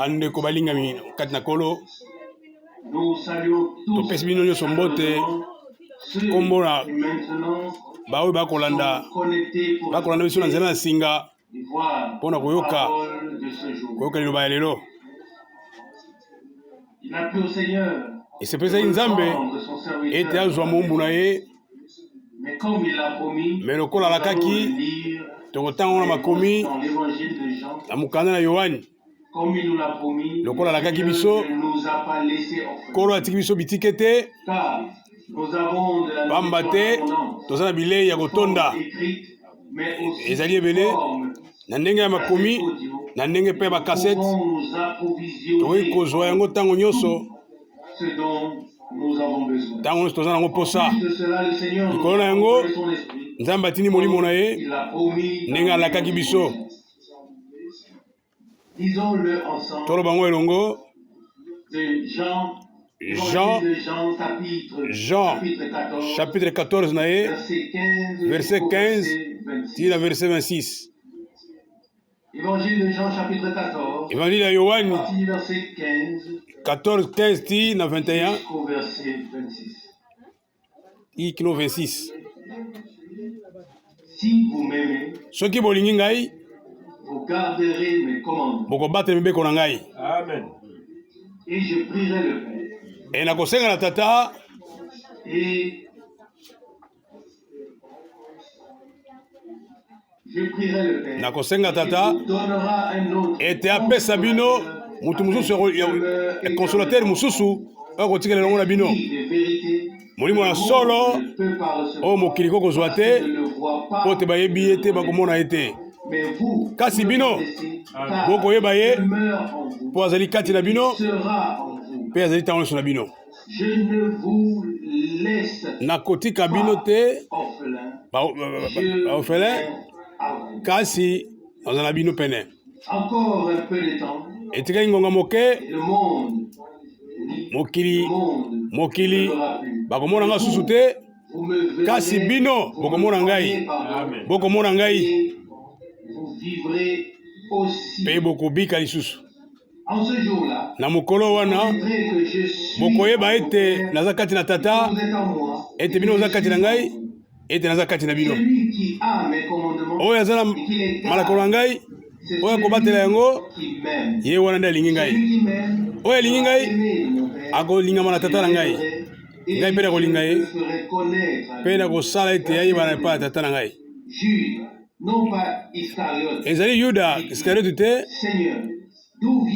Bandeko balingami kati na Nkolo, topesi bino nyonso mbote nkombo na baoyo bakolanda bakolanda biso na nzela na singa mpo na koyoka koyoka liloba ya lelo. Esepesaki Nzambe ete azwa moumbu na ye, me lokola alakaki, tokotanga na makomi na mokanda na Yoane, lokola alakaki biso, Nkolo atiki biso bitike te, pamba te toza na bilei ya kotonda ezali ebele na ndenge ya makomi na ndenge mpe ya bakasete tokoki kozwa yango ntango nyonso ntango nyonso toza nango mposa likolo na yango nzambe atindi molimo na ye ndenge alakaki biso Toloba yango elongo. Jean, Jean chapitre 14 na ye verset 15 ti na verset 26. Évangile de Jean chapitre 14. Évangile ya Yohane 14 15 ti na 21 jusqu'au verset 26. ti kino 26. Si vous m'aimez, soki bolingi ngai, vous garderez mes commandements. Bokobatela mibeko na ngai. Amen. Et je prierai le Père. E nakosenga na Tata. Et Nakosenga Tata ete apesa bino moto mosusu ya consolateur mosusu oyo akotikala elongo na bino, Molimo ya solo oyo mokili ko kozwa te mpo te bayebi ye te, bakomona ye te. Kasi bino bokoyeba ye mpo azali kati na bino mpe azali ntango nyonso na bino. Nakotika bino te baorphelin, kasi naza na bino pene. Etikali ngonga moke, mokili mokili bakomona ngai susu te, kasi bino bokomona ngai, bokomona ngai mpe bokobika lisusu. Na mokolo wana bokoyeba ete naza kati na Tata, ete bino boza kati na ngai, ete naza kati na bino. Oyo aza na malako na ngai, oyo akobatela yango, ye wana nde alingi ngai. Oyo alingi ngai akolingama na Tata na ngai, ngai mpe nakolinga ye mpe nakosala ete ayebana epai ya Tata na ngai. Ezali Yuda Iskariote te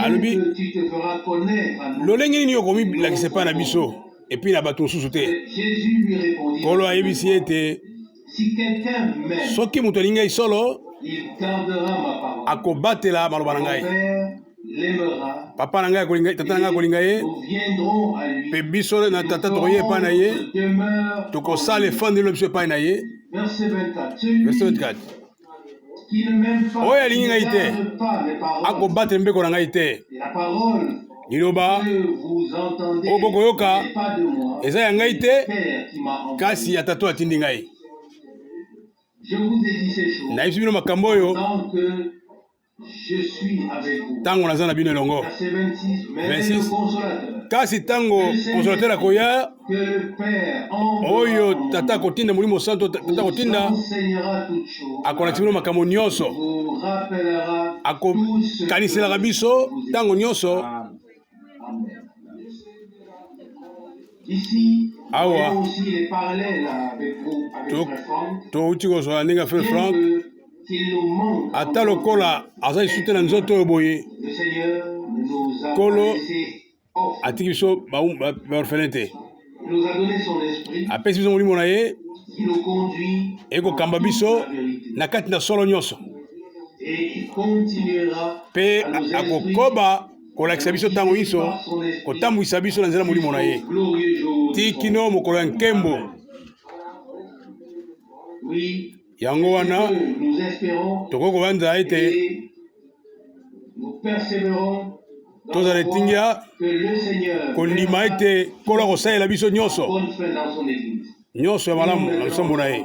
alobi, lolenge nini okomilakisa epai na biso epai na bato mosusu te? Nkolo ayebisi ye ete soki moto alingi ngai solo, akobatela maloba na ngai. Papa na ngai akolinga, tata na ngai akolinga ye, mpe biso na tata tokoya epai na ye, tokosala efandelo na biso epai na ye. Verset 24. Verset 24. Oyo alingi ngai te akobatela mibeko na ngai te. Liloba oyo bokoyoka eza ya ngai te, kasi ya Tata oyo atindi ngai. Nayebisi bino makambo oyo ntango naza na bino elongo. 26 kasi ntango consolateur akoya, oyo Tata akotinda, Molimo Santo Tata akotinda, akolakisa bino makambo nyonso, akokaniselaka biso ntango nyonso. Awa touti kozwa ndenge ya Frère Frank, ata lokola aza lisusu te na nzoto oyo boye, Nkolo atiki biso baorphelin te, apesi biso molimo na ye ekokamba biso na kati na solo nyonso, mpe akokoba kolakisa biso ntango inso, kotambwisa biso na nzela molimo na ye ti kino mokolo ya nkembo. Yango wana tokoki kobanza ete tozala etingia kondima ete Nkolo akosalela biso nyonso nyonso ya malamu na losambo na ye.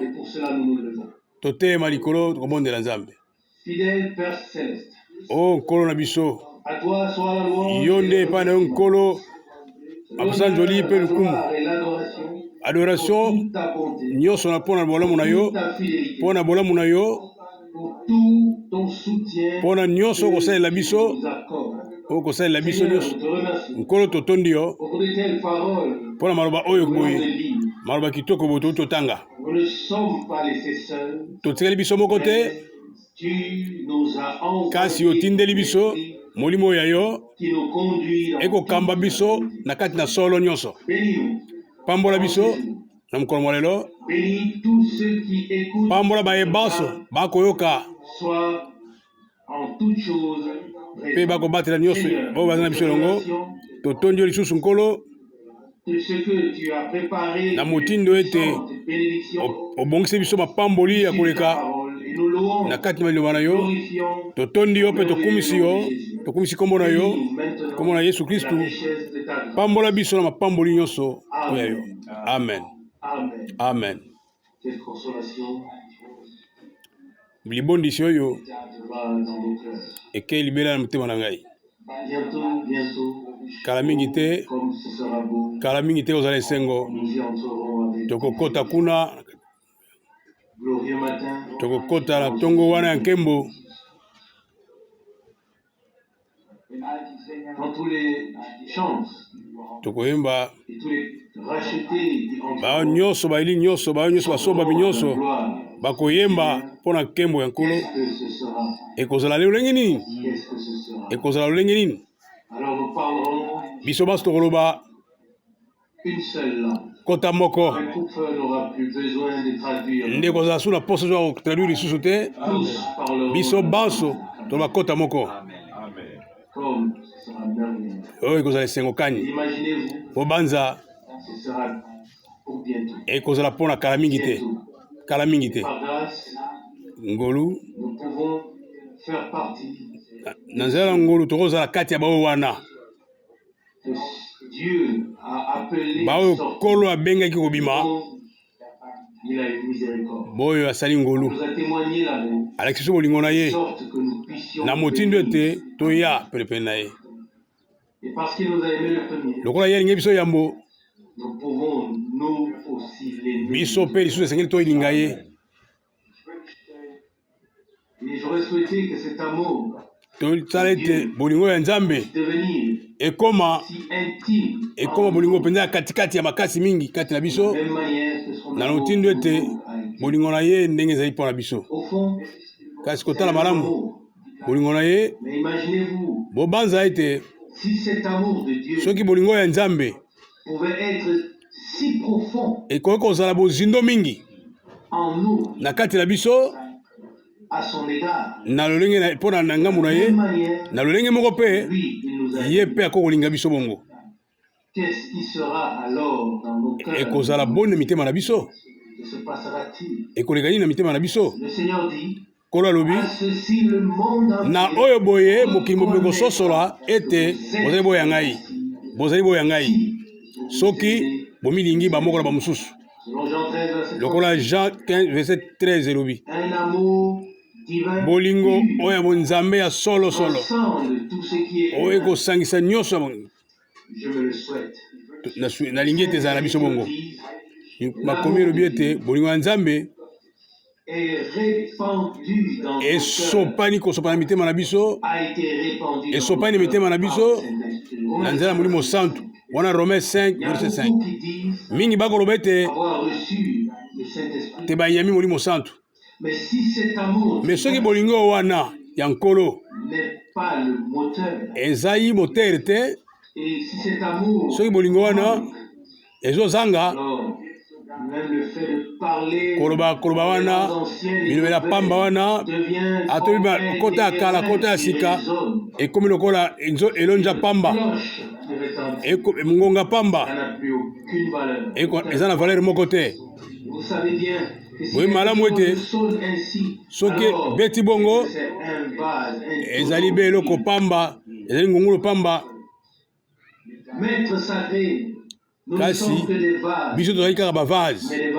Totelema likolo, tokobondela Nzambe. O Nkolo na biso, Yo nde epai na yo Nkolo masanjoli mpe lokumu, adoration nyonso na mpo na bolamu na yo, mpo na bolamu na yo, mpo na nyonso okosalela biso, okosalela biso nyonso. Nkolo, totondi yo mpo na maloba oyo boye, maloba kitoko boye touti totanga. Totikali biso moko te, kasi otindeli biso molimo ya yo ekokamba biso na kati na solo nyonso. Pambola biso na mokolo mwa lelo, pambola baye banso bakoyoka mpe bakobatela nyonso oyo baza na biso elongo. Totondi yo lisusu Nkolo na motindo ete obongisi biso mapamboli ya koleka na kati na liloba na yo. Totondi yo mpe tokumisi yo, tokumisi nkombo na yo, nkombo na Yesu Kristu. Pambola biso na mapamboli nyonso oyo ya yo. Amen, amen. Libondisi oyo ekei libela na motema na ngai. Kala mingi te, kala mingi te, kozala esengo, tokokota kuna, tokokota na ntongo wana ya nkembo. Tokoyemba bayo nyonso bayeli nyonso, bayo nyonso basombami nyonso bakoyemba mpo na nkembo ya Nkolo. Ekozala lolenge nini? Ekozala lolenge nini? Biso banso tokoloba kota moko nde kozala su na mposa ya kotraduire lisusu te. Biso banso toloba kota moko. Oyo ekozala esengo kani! Bobanza, ekozala mpo na kala mingi te, kala mingi te. Ngolu, na nzela na ngolu, tokozala kati ya baoyo wana baoyo Nkolo abengaki kobima, boyo asali ngolu, alakisi biso bolingo na ye na motindo ete toya penepene na ye. Lokola ye alingi biso yambo, biso mpe lisusu esengeli tolinga ye. Tosala ete bolingo ya Nzambe ekoma ekoma bolingo mpenza ya katikati ya makasi mingi kati na biso, na lotindo ete bolingo na ye ndenge ezali mpo na biso. Kasi kotala malamu bolingo na ye, bobanza ete soki bolingo ya Nzambe ekoki kozala bozindo mingi na kati na biso na lolenge mpo na ngambo na ye, na lolenge moko mpe ye mpe akoki kolinga biso bongo, ekozala boni na mitema na biso? Ekoleka nini na mitema na biso? Nkolo alobi, na oyo boye mokili mobimba ekososola ete bozali boya ngai, bozali boya ngai, soki bomilingi bamoko na bamosusu, lokola Jean 15 verset 13 elobi. Bolingo oyo ya bonzambe ya solo solo, oyo ekosangisa nyonso, nalingi ete ezala na biso bongo. Makomi elobi ete bolingo ya Nzambe esopani kosopana mitema na biso, esopani mitema na biso na nzela ya Molimo Santu wana, Romain 5 verset 5. Mingi bakoloba ete te bayambi Molimo Santu, me soki bolingo wana ya Nkolo ezali motere te, soki bolingo wana ezozanga, koloba koloba wana bilobela pamba wana, atobi kota ya kala, kota ya sika, ekomi lokola elonja pamba, ngonga pamba, eza na valeur moko te. Boye malamu ete soki beti bongo, ezali be eloko pamba, ezali ngungulu pamba. Kasi biso tozali kaka bavase,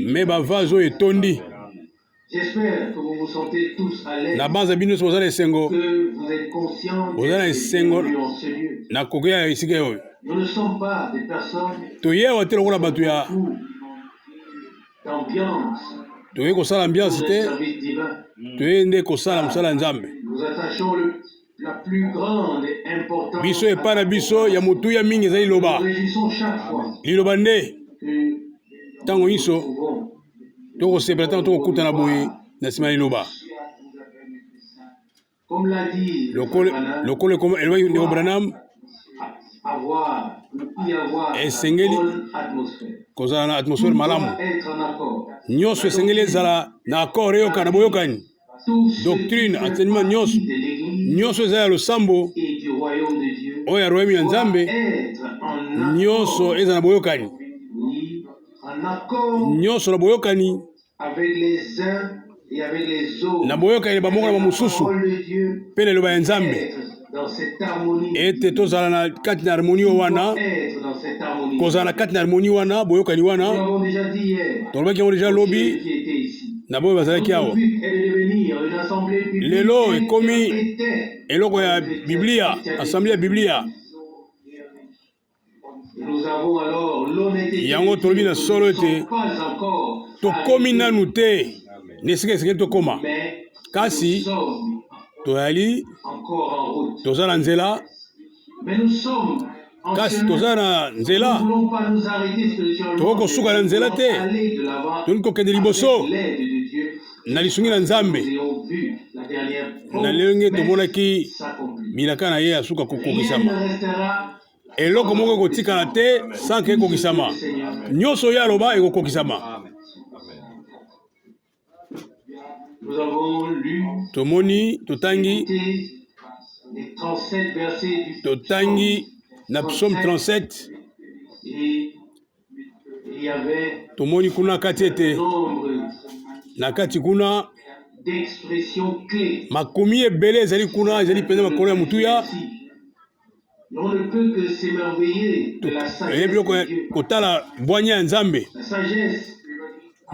me bavase oyo etondi. Na banza bino nyonso boza na esengo, boza na esengo na kokeya esika oyo. Toye awa te lokola bato ya toye kosala ambiance te, toye nde kosala mosala ya Nzambe. Biso epai na biso ya motuya mingi ezali liloba, liloba nde ntango nyonso tokosepela ntango tokokutana boye na nsima ya liloba. Lokola elobaki ndeko Branham, esengeli kozala na atmosphère malamu, nyonso esengeli ezala na accord, eyokana na boyokani, doctrine, enseignement nyonso, nyonso eza ya losambo oyo ya royaume ya Nzambe, nyonso eza na boyokani, nyonso na boyokani, na boyokani na bamoko na bamosusu mpe na liloba ya Nzambe, ete tozala na kati na harmonie wana, kozala na kati na harmonie wana, boyokani wana. Tolobaki yango deja lobi na boyo bazalaki awa. Lelo ekomi eloko ya Biblia, assemblée ya Biblia. Yango tolobi na solo ete tokomi nanu te na esika esengeli tokoma, kasi toyali toza na nzela, kasi toza na nzela, tokoki kosuka na nzela te, tolingi kokende liboso na lisungi na Nzambe. Na lolenge tomonaki bilaka na ye ya suka kokokisama, eloko moko ekotikala te sans ke ekokisama. Nyonso ye aloba ekokokisama. Tomoni, totangi, totangi na Psaume 37, tomoni kuna kati ete na kati kuna makomi ebele ezali kuna, ezali mpenza makolo ya motuya. Eyebi biloko kotala bwanya ya Nzambe,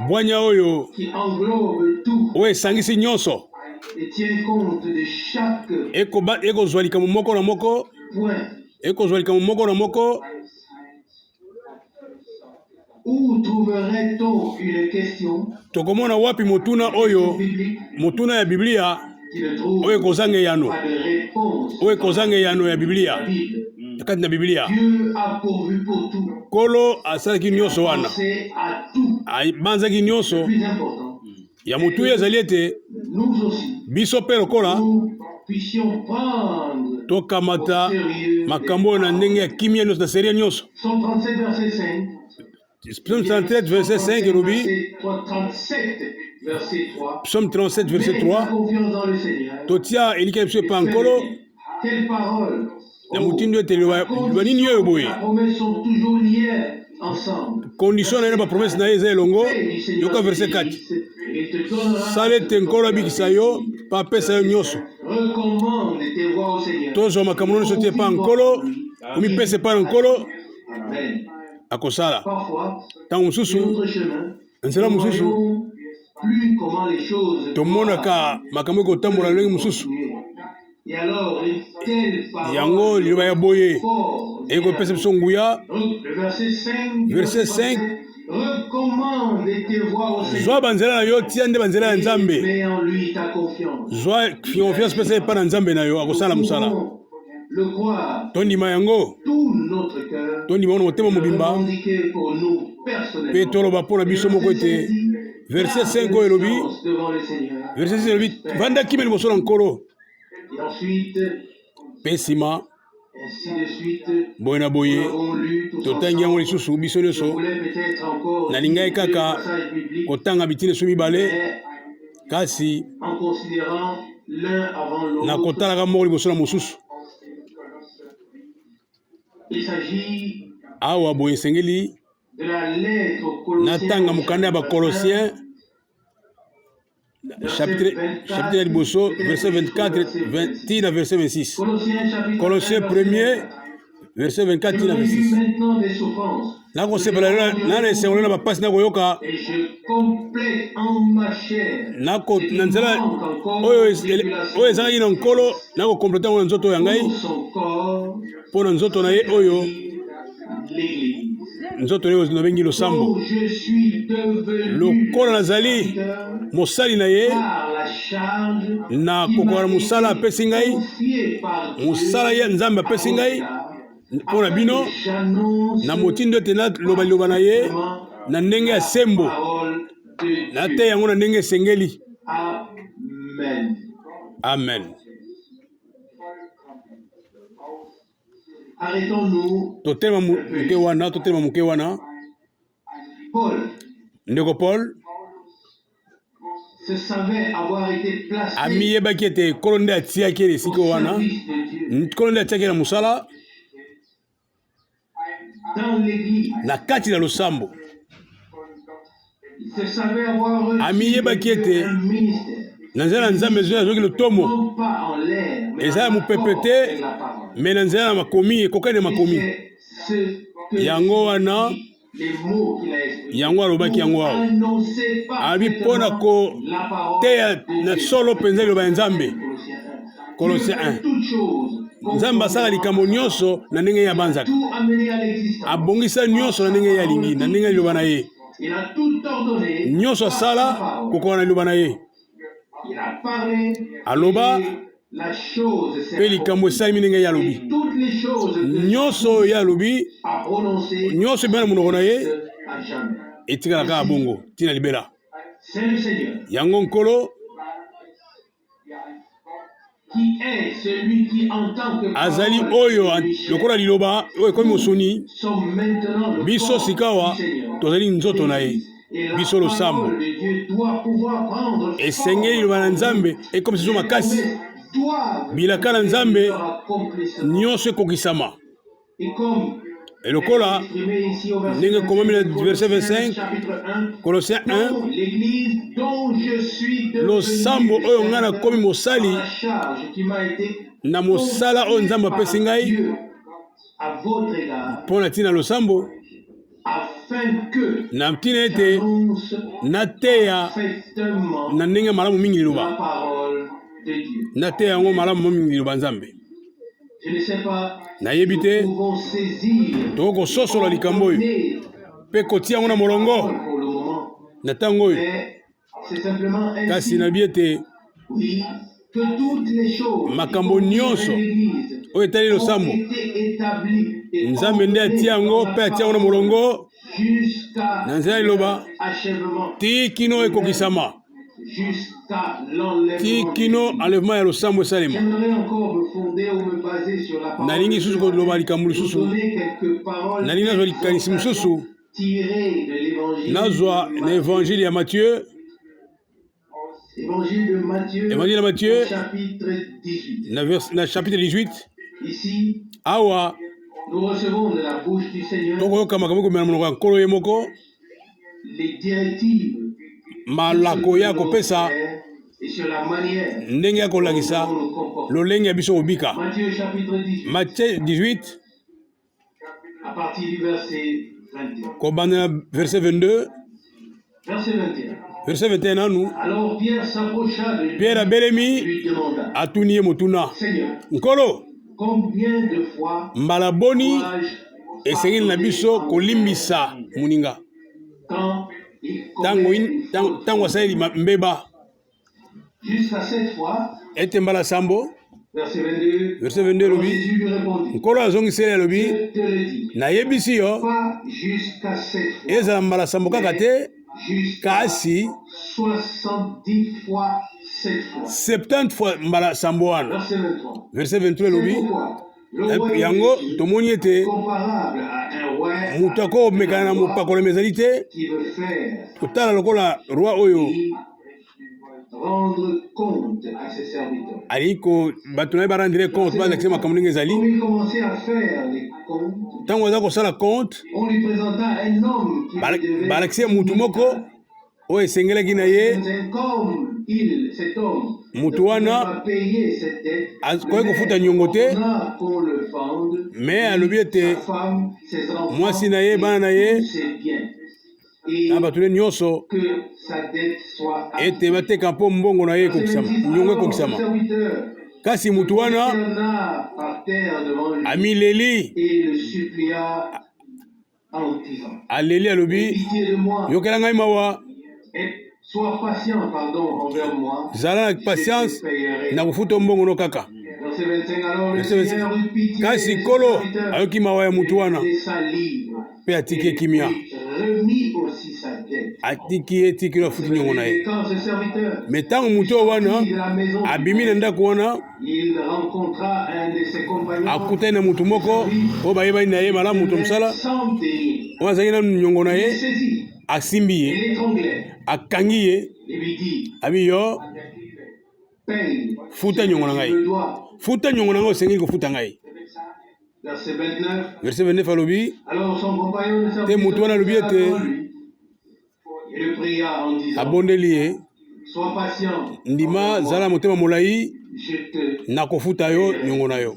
bwanya oyo oyo esangisi nyonso, ekozwa likambo moko na moko, ekozwa likambo moko na moko. Tokomona wapi motuna oyo, motuna ya Biblia oyo ekozanga eyano, oyo ekozanga eyano ya Biblia kati na Biblia? Nkolo asalaki nyonso wana, abanzaki nyonso. Ya motuya ezali ete biso mpe lokola tokamata makambo oyo na ndenge ya kimia nyonso, na serie nyonso. Psaume 37 verset 5 elobi, Psaume 37 verset 3, totia elikya na biso epa Nkolo na motindo ete liloba nini oyo boye, condition na ye na bapromese na ye eza elongo. Yoka verset 4: sala ete Nkolo abikisa yo mpe apesa yo nyonso. Tozwa makambo nyonso te epa Nkolo, omipesa epa na Nkolo, akosala. Ntango mosusu nzela mosusu tomonaka makambo ekotambola ndenge mosusu. Yango liloba ya boye ekopesa biso nguya. Verset 5: zwa banzela na yo, tia nde banzela ya Nzambe, zwa confiance, pesa epai na Nzambe na yo, akosala mosala. Tondima yango, tondima yango na motema mobimba, mpe toloba mpo na biso moko ete verset 5 oyo elobi, verset 6 elobi: vanda kimia liboso na Nkolo. Mpe nsima boye na boye, totangi yango lisusu biso nyonso. Nalingaki kaka kotanga bitini so mibale, kasi na kotalaka moko liboso na mosusu awa boye, esengeli natanga mokanda ya Bakolosien, chapitre ya liboso, verset 24 ti na verset 26. Colossiens 1er, verset 24 ti na 26. Nakosepela na na esengo na bapasi nakoyoka na nzela oyo oyo ezangaki na Nkolo, nakokomplete yango na nzoto ya ngai, mpo na nzoto na ye oyo nzoto na ye nabengi losambo. Lokola nazali mosali na ye, na kokoka na mosala apesi ngai, mosala ye Nzambe apesi ngai mpo na bino, na motindo ete naloba liloba na ye na ndenge ya sembo, nateya yango na ndenge esengeli. Amen. Totelema moke wana, totelema moke wana. Ndeko Paul amiyebaki ete Nkolo nde atiaki ye na esika wana, Nkolo nde atiaki ye na mosala na kati na losambo. Amiyebaki ete na nzela na Nzambe azwaki lotomo, eza ya mopepe te, me na nzela na makomi, ekokani na makomi. Yango wana yango alobaki yango awa, alobi mpo na koteya na solo mpenza liloba ya Nzambe. Kolosien 1. Nzambe asala likambo nyonso na ndenge ye abanzaka, abongisa nyonso na ndenge ye alingi, na ndenge ya liloba na ye. Nyonso asala kokoka na liloba na ye. Aloba mpe likambo esalemi ndenge ye alobi. Nyonso oyo ye alobi, nyonso ebima na monoko na ye, etikala kaka bongo ntina libela. Yango Nkolo azali oyo lokola liloba oyo ekomi mosuni. Biso sikawa tozali nzoto na ye, biso losambo. Esengeli liloba na Nzambe ekomisa biso makasi, bilaka na Nzambe nyonso ekokisama. Elokola ndenge ekomami na verset 25, Colossiens 1, losambo oyo ngai nakomi mosali na mosala oyo Nzambe apesi ngai mpo na ntina losambo, na ntina ete nateya na ndenge malamu mingi liloba, nateya yango malamu mingi liloba Nzambe. Nayebi te tokoki kososola likambo oyo mpe kotia yango na molongo na ntango oyo, kasi nayebi ete makambo nyonso oyo etali losambo, Nzambe nde atia yango mpe atia yango na molongo na nzela ya liloba ti kino ekokisama, ti kino enlèvement ya losambo esalema. Nalingi lisusu koloba likambo lisusu, nalingi nazwa likanisi mosusu, nazwa na Évangile ya Matthieu, Évangile ya Matthieu na chapitre 18. Awa tokoyoka makambo ekomela monoko ya Nkolo ye moko, malako ya kopesa ndenge ya kolakisa lolenge ya biso kobika. Matthieu 18, kobanda na verset 22, verset 21 nanu. Pierre abelemi, atuni ye motuna: Nkolo, mbala boni esengeli na biso kolimbisa moninga ntango asaleli mbeba? Ete mbala sambo? Verset 22 elobi, Nkolo azongiseli, alobi: Nayebisi yo, ezala mbala sambo kaka te, kasi 70 fois mbala sambo wana. Verset 23 elobi yango, tomoni ete moto akomekana na mopakolami ezali te. Totala lokola roi oyo alingi ko bato na ye barendre compte, balakisa makambo ndenge ezali. Ntango aza kosala compte, balakisi ye mutu moko. Oyo esengelaki na ye, moto wana akoki kofuta nyongo te, me alobi ete mwasi na ye, bana na ye na bato ne nyonso ete bateka mpo mbongo na ye ekokisama, nyongo ekokisama. Kasi moto wana amileli, aleli, alobi: "Yokela ngai mawa, zala na patience, na kofuta mbongo no kaka." Kasi Nkolo ayoki mawa ya motu wana mpe atiki ye kimia, atiki ye tikilo afuti niongo na ye. Me ntango motu oyo wana abimi na ndako wana, akutani na motu moko oyo bayebani na ye malamu, moto mosala oyo azalaki na niongo na ye. Asimbi ye, akangi ye, abi: "Yo, futa niongo na ngai, futa niongo na ngai, osengeli kofuta ngai." Verset 29 alobi te, motu wana alobi ete abondeli ye: "Ndima, zala motema molai, nakofuta yo niongo na yo."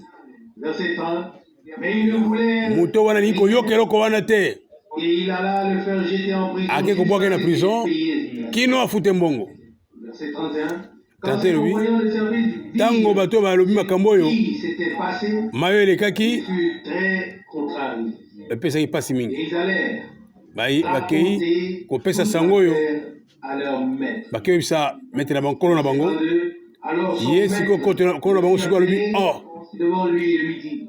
Moto wana alingi koyoka eloko wana te, ake kobwaka na prison kino afute mbongo. Tante elobi, ntango bato balobi makambo oyo mayo elekaki, epesaki mpasi mingi. Bakei kopesa sango oyo, bakei oyebisa maître na bango, nkolo na bango. Ye sikoyo, nkolo na bango sikoyo alobi: "Oh,"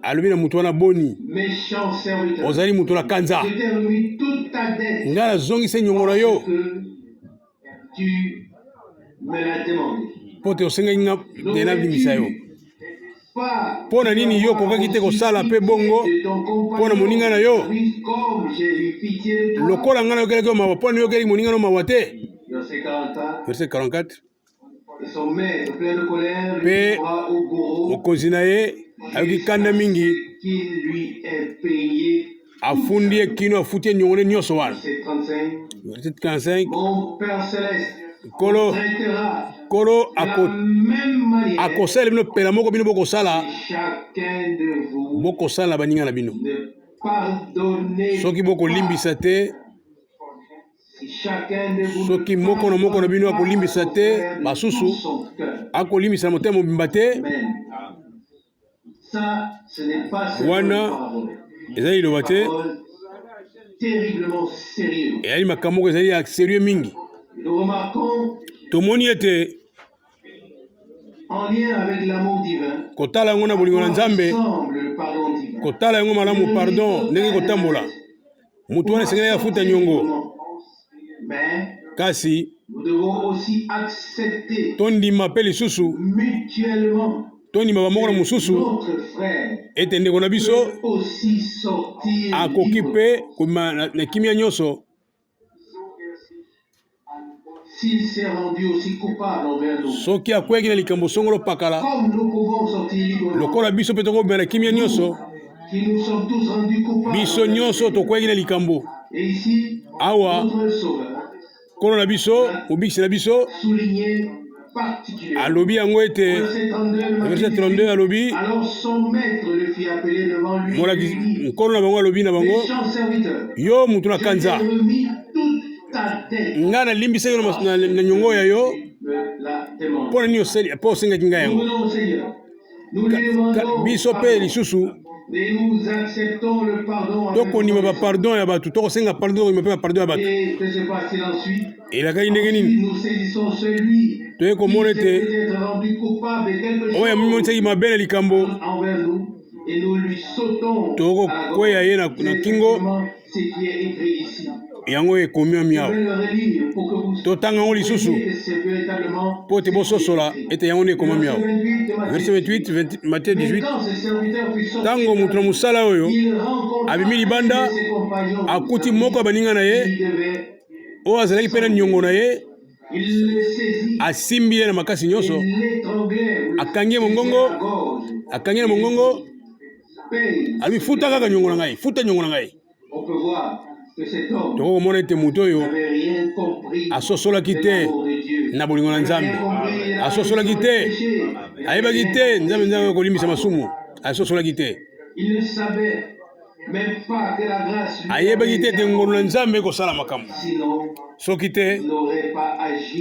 alobi na moto wana: "Boni, ozali moto na kanza? Ngai nazongisa nyongo na yo mpo te osengaki nga te nabimisa yo. Mpo na nini yo okokaki te kosala mpe bongo mpo na moninga na yo, lokola ngai nayokelaki yo mawa? Mpo na yokelaki moninga no mawa te?" Verset 44. Mpe mokonzi na ye ayoki kanda mingi, afundi ye kino afuti ye nyongo ne nyonso wana. Verset 35. Nkolo akosala bino pela moko, bino bokosala, bokosala na baninga na bino soki bokolimbisa te, soki moko na moko na bino akolimbisa te basusu, akolimbisa na motema mobimba te. Wana ezali liloba te, ezali makambo moko ezali ya sérieux mingi. Tomoni ete kotala yango na bolingo na Nzambe, kotala yango malamu, pardon ndenge kotambola, motu wana esengeli afuta nyongo, kasi tondima mpe lisusu, tondima bamoko na mosusu ete ndeko na biso akoki mpe kobima na kimia nyonso S'il s'est rendu aussi coupable envers nous, soki akweyaki na likambo songolo pakala, comme nous pouvons sortir librement, lokola biso mpe tokobima na kimia nyonso, qui nous sommes tous rendus coupables biso envers nyonso le Seigneur. Tokweyaki na likambo. Et ici, Awa, notre Sauveur Nkolo na biso, mobikisi na biso, souligné particulièrement. alobi yango ete Verset 32, Matthieu verset 32 18, alobi: Alors son maître le fit appeler devant lui et molakisi lui dit: nkolo na bango alobi na bango: "Méchant serviteur, "Yo motu na je t'ai kanza, remis toute ta dette ngai nalimbisaki yo na nyongo ya yo me l'a demandé." mpo na nini osali, mpo osengaki ngai Nous yango." venons au Seigneur. Nous lui demandons Biso mpe pardon. lisusu Et nous acceptons le pardon avec tokondima reconnaissance. ba pardon ya bato, tokosenga pardon, tokondima mpe ba pardon ya bato. Et que se passe-t-il ensuite? Elakaki ndenge nini? Ensuite, nous saisissons celui Toye qui komona s'est ete peut-être rendu coupable de quelque oyo chose amimonisaki mabe na likambo, envers nous et nous lui sautons à la gorge. tokokweya ye na C'est kingo. effectivement ce qui est écrit ici. Yango ekomiami Je awa. vais le relire pour que vous Totanga yango lisusu compreniez que c'est véritablement mpo te ce qui est bososola écrit. ete yango nde ekomami Verset awa. 28 de Matthieu Verset 18. 28, 20, Matthieu Mais 18. quand ce serviteur fut sorti Ntango de la moto na maison, mosala oyo il rencontra abimi un libanda, de ses compagnons de akuti service moko ya baninga na ye qui lui devait oyo azalaki mpe na niongo na ye. Il le saisit Asimbi ye na makasi et nyonso, l'étranglait ou le akangi ye saisit mongongo, à la gorge akangi ye na et lui mongongo, dit: "Paye alobi: ce que "Futa tu kaka me niongo na dois." ngai, futa niongo na ngai." On peut voir que cet homme Tokoki komona ete moto oyo n'avait Asosolaki te na bolingo na Nzambe, asosolaki te, ayebaki te Nzambe Nzambe akolimbisa masumu, asosolaki te. Ayebaki te ete ngolu na Nzambe ekosala makambo. Soki te,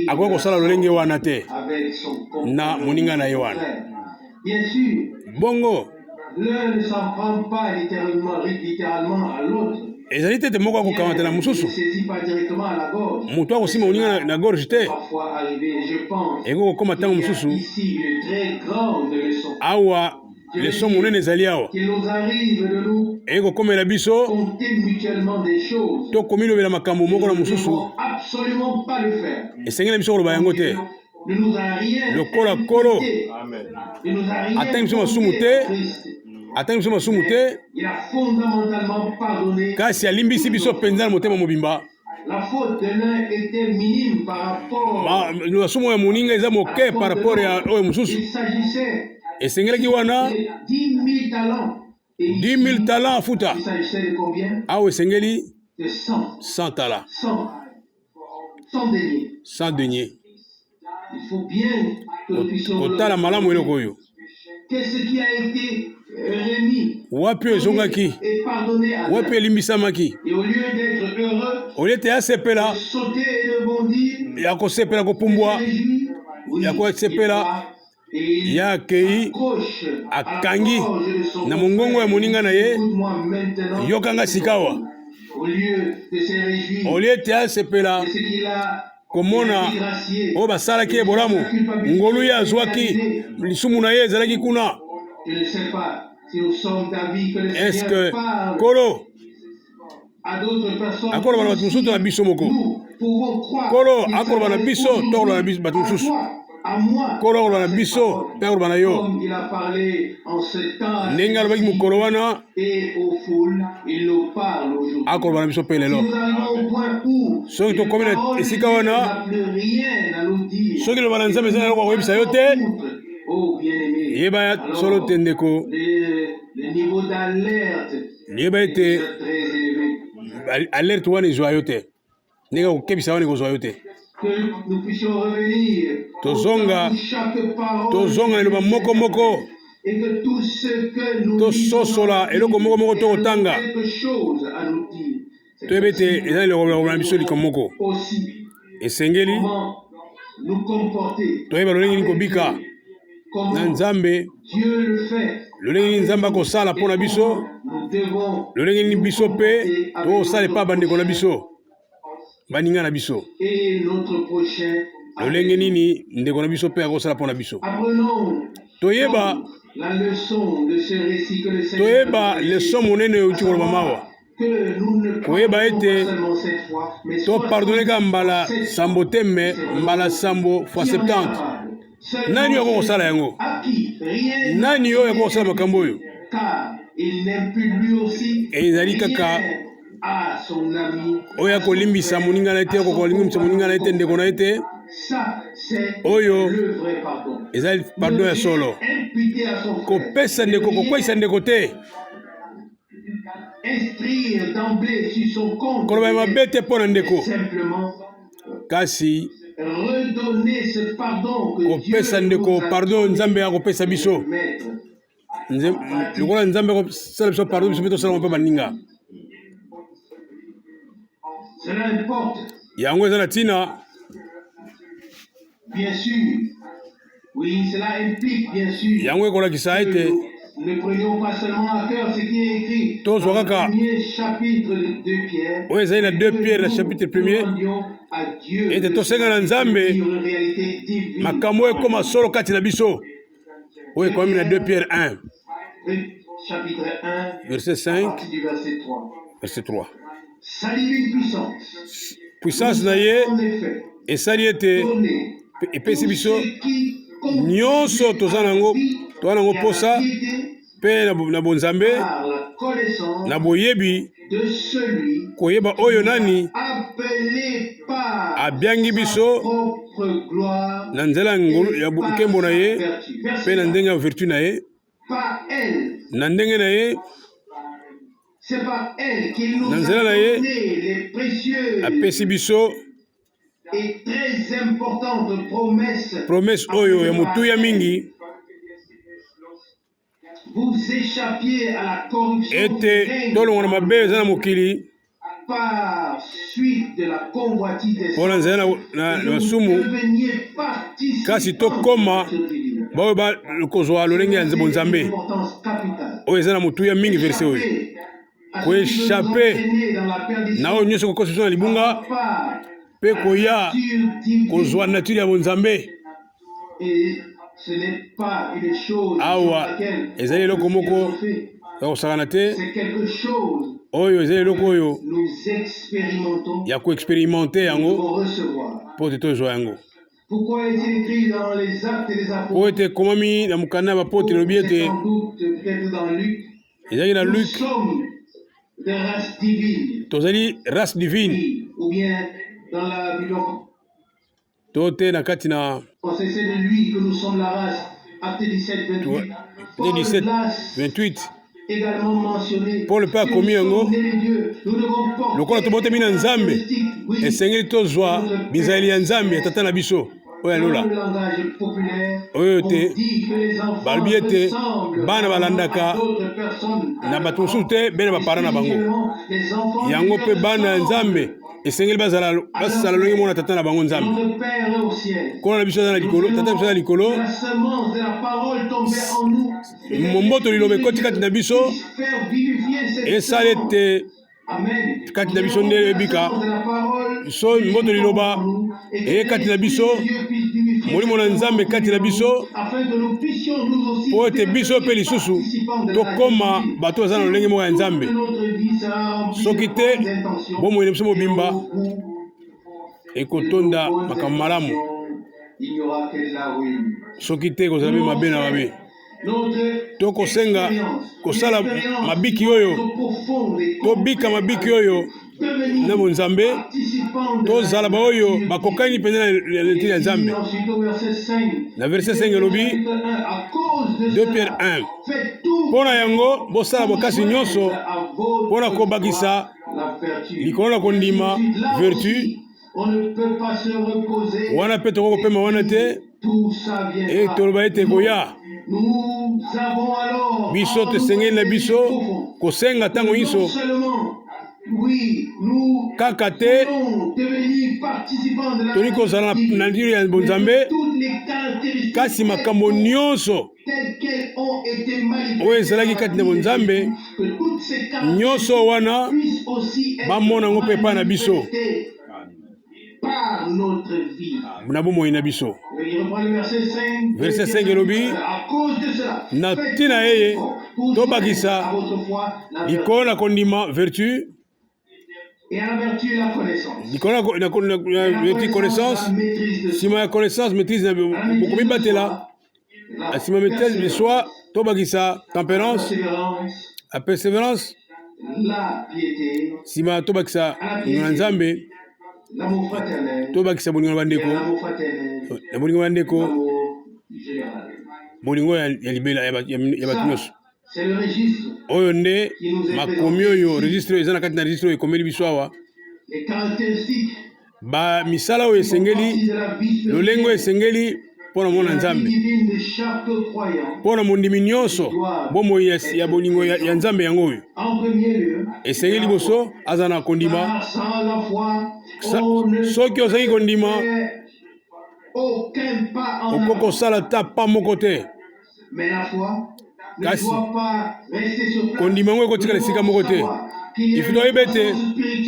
akoki kosala lolenge wana te na moninga na ye wana. Bongo ezali te ete moko akokamata na mosusu, moto akosimba moninga na gorge te. Ekoki kokoma ntango mosusu awa leson monene ezali awa ekokomela biso tokomilobela makambo moko na mosusu esengeli na biso koloba yango te lokola nkolo atangi biso masumu te atangi biso masumu te kasi alimbisi biso mpenza na motema mobimba. Masumu ya moninga eza moke par rapport ya oyo mosusu. Esengelaki wana 10 000 talents afuta, awa esengeli 100 talents, 100 deniers. Kotala malamu eloko oyo wapi oyo ezongaki, wapi elimbisamaki, olie ete asepela ya kosepela kopumbwa ya kosepela ye akei akangi na mongongo ya moninga na ye, yoka nga sikawa. Olie ete asepela komona oyo basalaki ye bolamu, ngolu ye azwaki, lisumu na ye ezalaki kuna. Eske Nkolo akoloba na bato mosusu to na biso moko? Nkolo akoloba na biso to akoloba na bato mosusu? Nkolo akoloba na biso mpe akoloba na yo ndenge alobaki mokolo wana, akoloba na biso mpe lelo. Soki tokomi na esika wana, soki liloba na Nzambe eza na eloko akoyebisa yo te, yeba solo te ndeko, yeba ete alerte wana ezwa yo te, ndenge akokebisa wana ekozwa yo te. Tozonga, tozonga na liloba moko moko, tososola eloko moko moko tokotanga, toyebi ete eza eloko na biso likambo moko. Esengeli toyeba lolenge nini kobika na Nzambe, lolenge nini Nzambe akosala mpo na biso, lolenge nini biso mpe tokosala epai bandeko na biso, baninga na biso, lolenge nini ndeko na biso mpe akosala mpo na biso. Toyeba, toyeba leson monene euti koloba mawa, koyeba ete topardone kaka mbala sambo te, me mbala sambo fois 70. Nani oyo akoki kosala yango? Nani oyo akoki kosala makambo oyo? Ezali kaka oyo akolimbisa moninga na ye te, akoka kolimbisa moninga na ye te, ndeko na ye te. Oyo ezali pardon ya solo, kopesa ndeko, kokweisa ndeko te, koloba ya mabe te mpo na ndeko, kasi kopesa ndeko pardon Nzambe akopesa biso. Lokola Nzambe akosala biso pardon, biso mpe tosala mpe baninga. Yango eza na ntina. Yango ekolakisa ete tozwa kaka oyo ezali na 2 Pierre na chapitre premier, ete tosenga na Nzambe makambo oyo ekoma solo kati na biso, oyo ekomami na 2 Pierre 1 verset 5 verset 3. Puissance na ye esali ete epesi biso nyonso toza nango, toza nango mposa mpe na bonzambe, na boyebi, koyeba oyo nani abiangi biso na nzela ya nkembo na ye mpe na ndenge ya vertu na ye, na ndenge na ye, na nzela na ye apesi biso. Promesse oyo ya motuya mingi ete tolongwa na mabe eza na mokili mpo na nzela na masumu, kasi tokoma baoyo bakozwa lolenge ya bonzambe oyo eza na motuya mingi. Verse oyo koechape na oyo nyonso kokosa biso na libunga mpe koya kozwa nature ya bonzambe. Awa ezali eloko moko ya kosakana te. Oyo ezali eloko oyo ya koexperimente yango mpo te tozwa yango, mpo ete ekomami na mokanda ya bapotre, elobi ete ezalaki na Luc, tozali race divine, to te na kati na 17 28. Paul mpe akomi yango: lokola tobotami na Nzambe, esengeli tozwa bizaleli ya Nzambe ya Tata na biso oyo ya lola. Oyo te balobi ete bana balandaka na bato mosusu te, bena bapara na bango. Yango mpe bana ya Nzambe esengeli bazala basala lolenge moko na Tata na bango Nzambe. Nkolo na biso aza na likolo, Tata na biso aza na likolo. Momboto liloba ekoti kati na biso, esala ete kati na biso nde ebika. So mboto liloba eye kati na biso, Molimo na Nzambe kati na biso, mpo ete biso mpe lisusu tokóma bato baza na lolenge moko ya Nzambe. Soki te, bomoi na biso mobimba ekotonda makambo malamu. Soki te, ekozala mpe mabe na mabe. Tokosenga kosala mabiki oyo, tobika mabiki oyo na bonzambe, tozala baoyo bakokani mpenza na lentile ya Nzambe. Na verset 5 elobi, 2 Pierre 1: mpo na yango bosala bokasi nyonso mpo na kobakisa likolo na kondima vertu. Wana mpe tokoki kopema wana te e toloba ete ekoya. Biso tosengeli na biso kosenga ntango nyonso kaka te tolingi kozala na ndiro ya bonzambe, kasi makambo nyonso oyo ezalaki kati na bonzambe nyonso wana bamona yango mpe epai na biso na bomoi na biso. Verset 5 elobi: na ntina eye tobakisa likolo na kondima vertu, likolo na vertu connaissance, nsima ya connaissance maîtrise na bokomibatela, na nsima maîtrise de soi tobakisa tempérance, la persévérance, nsima tobakisa bolingo na Nzambe, tobakisa bolingo na bandeko, na bolingo ya bandeko bolingo ya libela ya bato nyonso. Oyo nde makomi oyo, registre oyo eza na kati na registre oyo ekomeli biso awa, ba misala oyo esengeli, lolenge oyo esengeli mpo na mwana Nzambe, mpo na mondimi nyonso. Bomoi ya bolingo ya Nzambe, yango oyo esengeli: liboso aza na kondima. Soki ozangi kondima, okoki kosala ta pa moko te. Kasi kondima yango ekotikala esika moko te. Ifi toyeba ete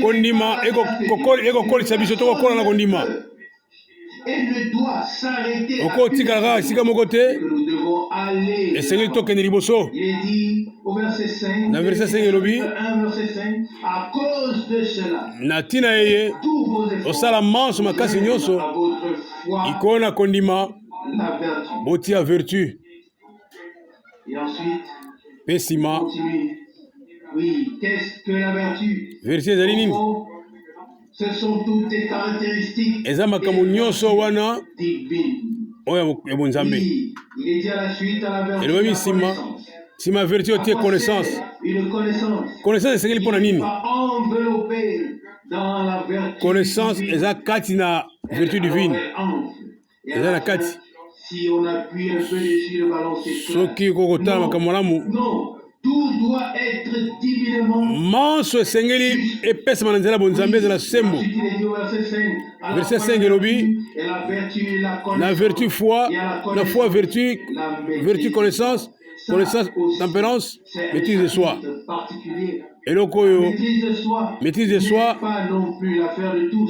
kondima ekokolisa biso, tokokola na kondima. Okotikala kaka esika moko te, esengeli tokende liboso. Na verset 5 elobi: na ntina eye osala manso makasi nyonso likolo na kondima botia vertu. Mpe nsima, vertu ezali nini? Eza makambo nyonso wana oyo ya bonzambe. Elobami nsima, nsima vertu otie connaissance. Connaissance esengeli mpo na nini? Connaissance eza kati na Vertu divine eza na kati. Soki okoki kotala makambo malamu, manso esengeli epesama na nzela bonzambe, ezala sembo. Verset 5 elobi na vertu foi, na foi vertu, vertu connaissance, connaissance tempérance, maîtrise de soi. Eloko oyo maîtrise de soi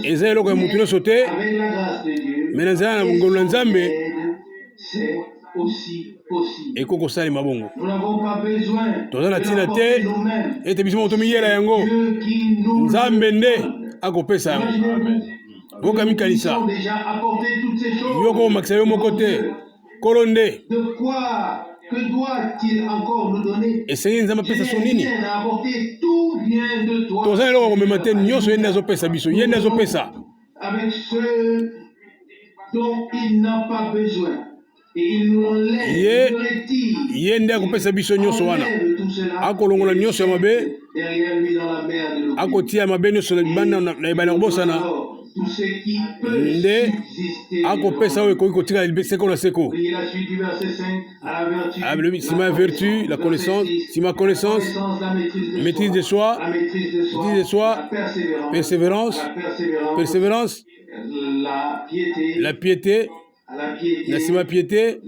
eza eloko ya moto nyonso te, me na nzela na ngolu na Nzambe ekoki kosalema bongo. Toza na ntina te ete biso moko tomiyela yango, Nzambe nde akopesa yango. Boka mikanisa yo komakisa yo moko te, Nkolo nde. Esengeli Nzambe apesa so nini? Toza na eloko ya komema te, nyonso ye nde azopesa biso, ye nde azopesa. Ye, ye nde akopesa biso nyonso wana, akolongola nyonso ya mabe, akotia mabe nyonso na libanda na ebale ya kobosana, nde akopesa oyo ekoki kotikala seko na seko. Alobi nsima ya vertu la connaissance, nsima ya connaissance maîtrise de soi, maîtrise de soi persévérance, persévérance la piété, na nsima ya piété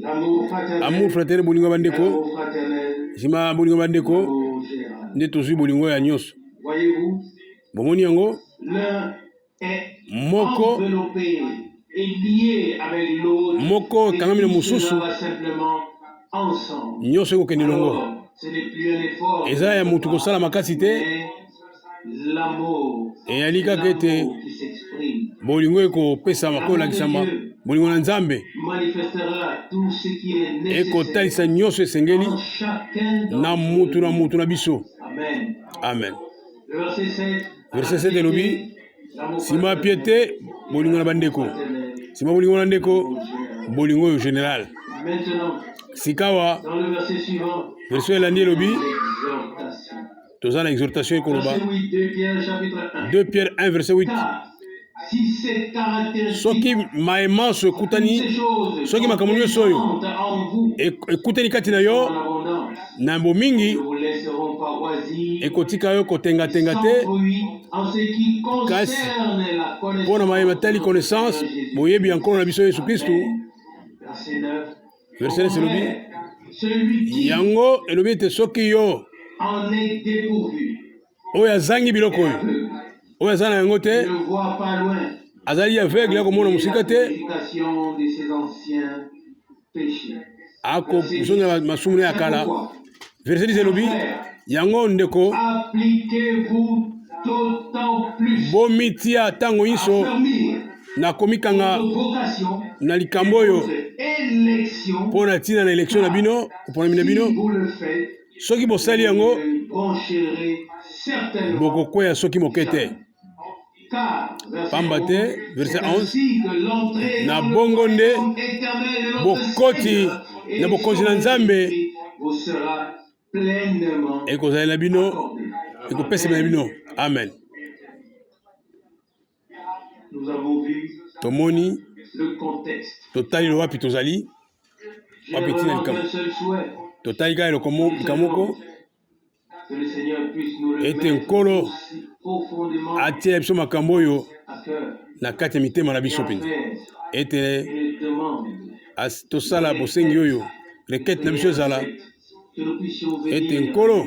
amour fraternel, bolingo ya bandeko, nsima ya bolingo ya bandeko nde tozwi bolingo ya nyonso. Bomoni yango moko moko ekangami na mosusu, nyonso ekokende elongo. Eza ya motu kosala makasi te, eyali kaka ete bolingo ekopesama, kolakisama bolingo na Nzambe ekotalisa nyonso esengeli na mutu na mutu na biso. Amen. Verset 7 elobi nsima ya piete bolingo na bandeko, nsima bolingo na ndeko, bolingo oyo general. Sikawa verset elandi elobi toza na exhortation ekoloba 2 Pierre 1 verset 8: soki maye manso ekutani, soki makambo nyonso oyo ekutani kati na yo na bomingi, ekotika yo kotengatenga te, kasi mpo na maye matali connaissance, boyebi ya Nkolo na biso Yesu Kristu. Verset 9 elobi yango, elobi ete soki yo oyo azangi biloko oyo, oyo aza na yango te, azali aveugle ya komona mosika te, akozongela masumu na ya kala. Verset 10 elobi yango: ndeko, bomitia ntango nyonso na komikanga na likambo oyo mpo na ntina na élection na bino, oponami na bino. Soki bosali yango, bokokweya soki moke te, pamba te, verset 11, na bongo nde bokoti na bokonzi na Nzambe ekozalela bino, ekopesama na bino. Amen. Tomoni, totali wapi tozali, wapi ntina likambo. Totali kaka eloko likambo moko, ete Nkolo atia biso makambo oyo na kati ya mitema na biso mpenza, ete tosala bosengi oyo, requête na biso ezala ete Nkolo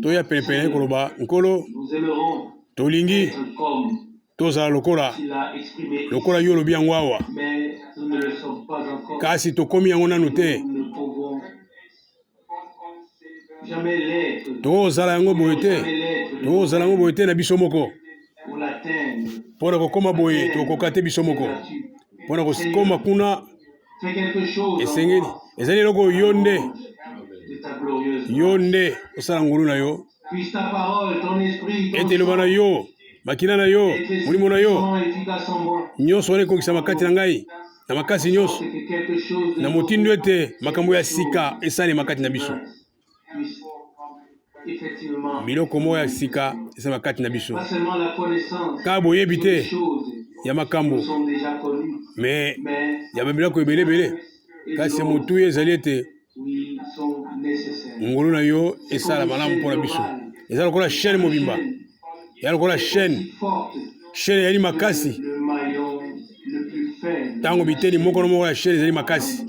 toya penepene koloba: Nkolo, tolingi tozala lokola yo olobi yango awa, kasi tokomi yango nanu te. Tokozala yango boye te, tokozala yango boye te na biso moko. Mpo na kokóma boye, tokokoka te biso moko. Mpo na kokóma kuna, esengeli ezali eloko yo nde, yo nde osala ngolu na yo, ete eloba na yo, makila na yo, molimo na yo, nyonso wana ekokisama kati na ngai na makasi nyonso, na motindo ete makambo ya sika esalema kati na biso, biloko moko ya sika esalema kati na biso. Kaka boyebi te Ya makambo me ya babiloko ebele ebele, kasi ya motuya ezali ete ngolu na yo esala malamu mpo na biso. Eza lokola chaîne mobimba, ya lokola chaîne, chaîne ezali makasi ntango biteni moko na moko ya chaîne ezali makasi.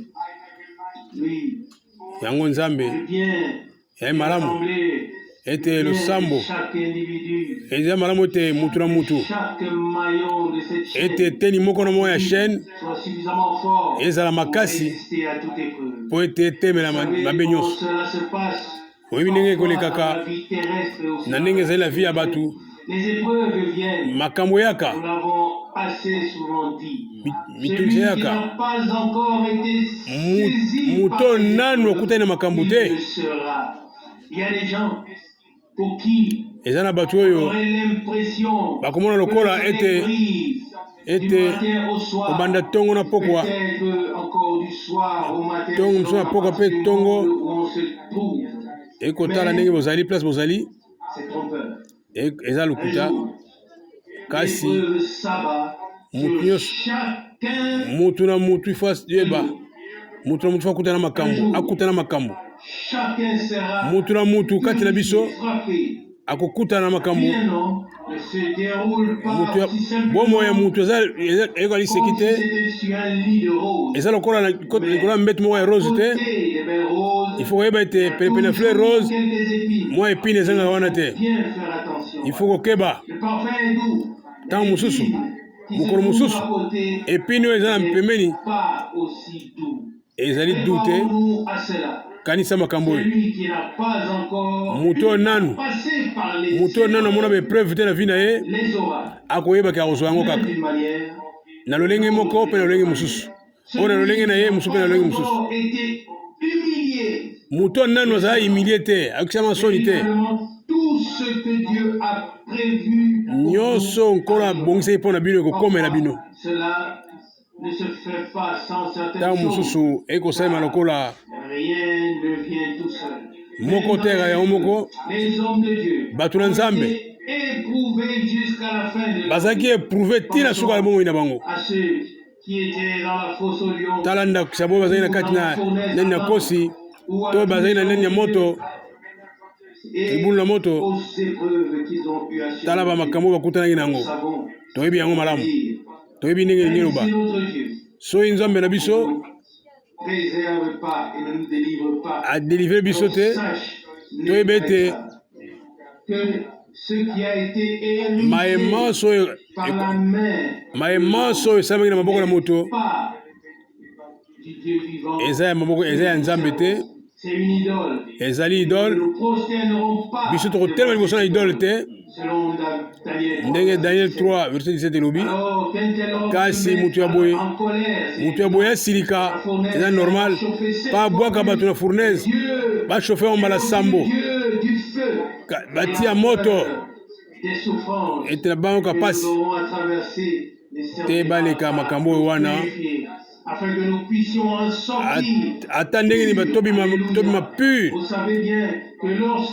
Yango Nzambe ezali malamu ete losambo eza malamu ete mutu na mutu ete eteni moko na moko ya chaîne ezala makasi mpo ete etemela mabe nyonso. Oyebi ndenge ekolekaka na ndenge ezali na vie ya bato, makambo eyaka, mitungisi eyaka. Moto nanu akutani na makambo te. Eza na bato oyo bakomona lokola ete ete kobanda ntongo na pokwa, ntongo mosusu na pokwa mpe ntongo, ekotala ndenge bozali, place bozali, eza lokuta. Kasi mutu nyonso, mutu na mutu ifo yeba, mutu na mutu fo akutana makambo, akutana makambo. Mutu na mutu kati na biso akokutana na makambo. Mutu, bomoi ya mutu eza liseki te, eza lokola likolo ya mbeto moko ya rose te. Il faut koyeba ete penepene ya fleur rose mwa epine ezangaka wana te. Il faut kokeba. Ntango mosusu, mokolo mosusu, epine oyo eza na pembeni ezali du te. Kanisa makambo oyo. Moto oyo nanu, moto oyo nanu amona baepreuve te na vie na ye, akoyebaki akozwa yango kaka na lolenge moko mpe na lolenge mosusu, oyo na lolenge na ye, mosusu mpe na lolenge mosusu. Moto oyo nanu azala humilie te, akokisama soni te. Nyonso Nkolo abongisaki mpo na bino ekokomela bino. Ntango mosusu ekosalema lokola moko te yango moko. Bato na Nzambe bazalaki éprouvé ntina suka ya bomoi na bango. Tala ndakisa boyo bazali na kati na nani na kosi, to bazali na nani ya moto, libulu na moto. Tala bamakambo oyo bakutanaki na yango. Toyebi yango malamu, toyebi ndenge elingi eloba. Soki Nzambe na biso adelivre biso te, toyebi ete maye manso oyo esalamaki na maboko na moto eza ya maboko, eza ya Nzambe te, ezali idole. Biso tokotelema liboso na idole te, ndenge Daniel 3 verset 17 elobi. Kasi moto ya boye, moto ya boye asilika, eza normal pa abwaka bato na fournaise, bachauffe yango mbala sambo, batia moto ete na bango ka pasi te, baleka makambo oyo wana. Ata ndenge nini, tobima, tobima pur.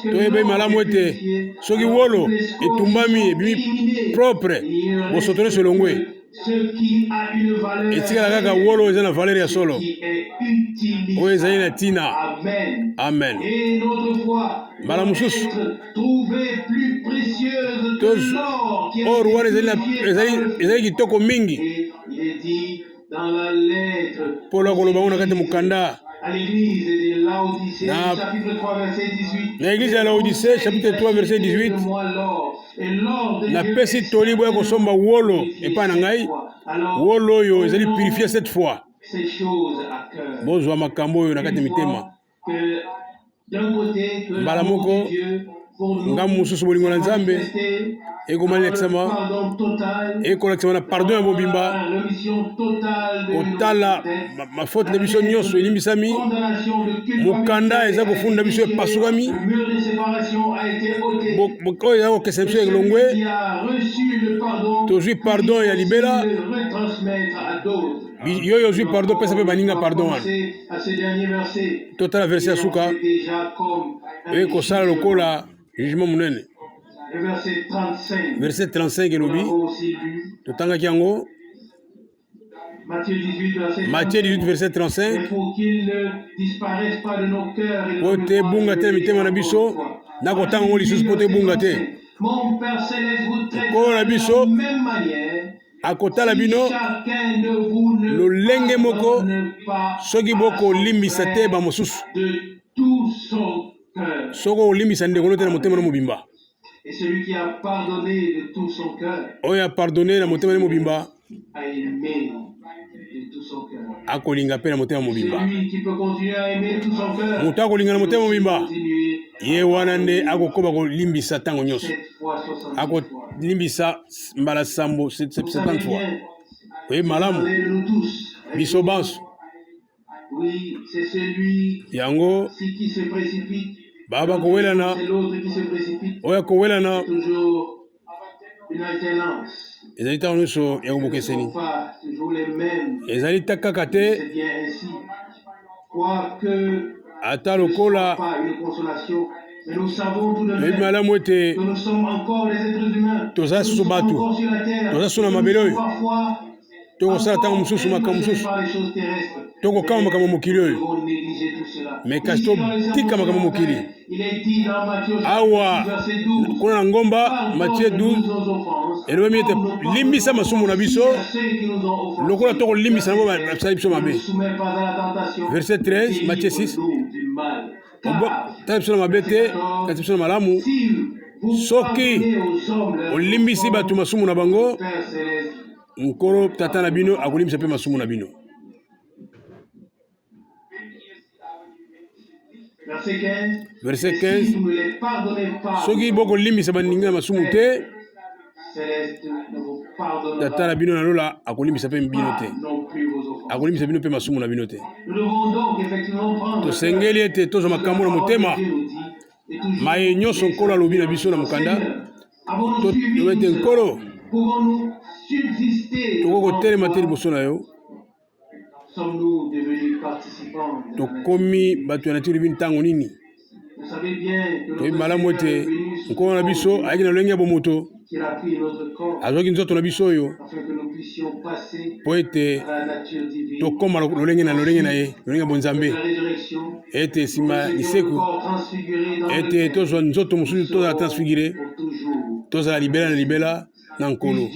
Toyebi malamu ete soki wolo etumbami, ebimi propre, bosoto nyonso elongwe, etikala kaka wolo eza na valeur ya solo, oyo ezali na ntina. Amen. Mbala mosusu or wana ezali kitoko mingi. Polo akoloba ngo na kati mokanda na église ya Laodicée, chapitre 3 verset 18: napesi toli boya kosomba wolo epai na ngai, wolo oyo ezali purifié sept fois. Bozwa makambo oyo na kati ya mitema. Mbala moko, ngambo mosusu, bolingo na Nzambe ekomalakisama, ekolakisama na pardon ya mobimba. Kotala mafaute na biso nyonso elimbisami, mokanda eza kofunda biso epasukami, oyo eza kokesa biso elongwe, tozwi pardon ya libela. Yo oyo ozwi pardon, pesa mpe baninga pardon wana. Totala verset ya suka ekosala lokola jugement monene. Verset 35 elobi, totangaki yango. Matthieu 18 verset 35 po te ebunga te na mitema na biso nakotanga yango lisusu mpo te ebunga te Nkolo na biso akotala bino lolenge moko soki bokolimbisa te bamosusu soki okolimbisa ndeko no te na motema no mobimba oyo apardonne na motema ne mobimba akolinga mpe na motema mobimba. Moto akolinga na motema mobimba, ye wana nde akokoba kolimbisa ntango nyonso, akolimbisa mbala sambo 70 fois. Oyebi malamu biso banso yango baba bakowelana oyo akowelana ezali ntango nyonso ya bokeseni ezali ta kaka te ata lokola toyebi malamu ete toza susu bato toza susu na mabele oyo tokosala ntango mosusu makambo mosusu tokokama makambo mokili oyo me kasi totika makambo mokili awa kuna na ngomba Matthieu 12 elobami ete limbisa masumu na biso lokola tokolimbisa yango basali biso mabe verset 13 Matthieu 6 tala biso na mabe te kasi biso na malamu soki olimbisi bato masumu na bango nkolo tata na bino akolimbisa mpe masumu na bino Verset 15 soki bokolimbisa baninga na masumu te tata na bino na lola akolimbisa mpe bino te akolimbisa bino mpe masumu na bino te tosengeli ete tozwa makambo na motema maye nyonso nkolo alobi na biso na mokanda toba ete nkolo tokoki kotelema te liboso na yo Tokomi bato ya nature divine ntango nini? Toyebi malamu ete Nkolo na biso ayaki na lolenge ya bomoto, azwaki nzoto na biso oyo mpo ete tokóma lolenge na lolenge na ye, lolenge ya bonzambe, ete nsima liseku ete tozwa nzoto mosusu, tozala transfigure, tozala libela na libela na Nkolo.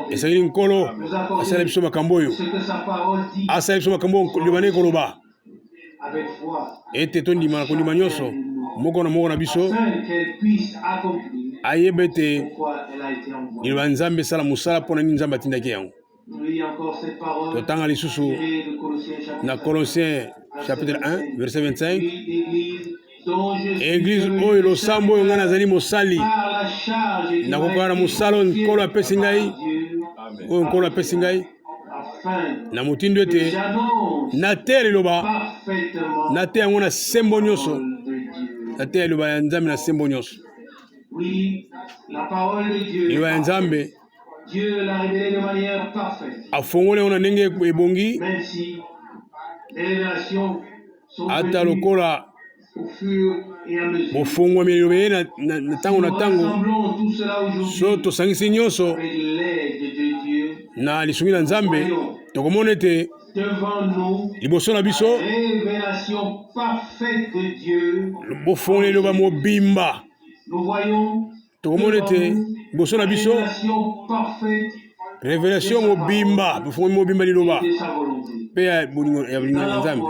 Esengeli Nkolo asala biso makambo oyo, asala biso makambo oyo liloba ndenge koloba ete tondima na kondima nyonso moko na moko na biso ayeba ete liloba Nzambe esala mosala mpo na nini Nzambe atindaki yango. Totanga lisusu na Colossiens chapitre 1 verset 25 eglise oyo losambo oyo ngai nazali mosali nakokoka na mosala oyo nkolo apesi ngai oyo nkolo apesi ngai na motindo ete nateya liloba nateya yango na sembo nyonso nateya liloba ya nzambe na sembo nyonso liloba ya nzambe afongoli yango na ndenge ebongi ata lokola bofongwami ya liloba ye na ntango na ntango so tosangisi nyonso na lisungi na nzambe tokomona ete liboso na biso bofongoli liloba mobimba tokomona ete liboso na biso revelation mobimba bofongoli mobimba liloba mpe ya bolingo ya bolingo ya nzambe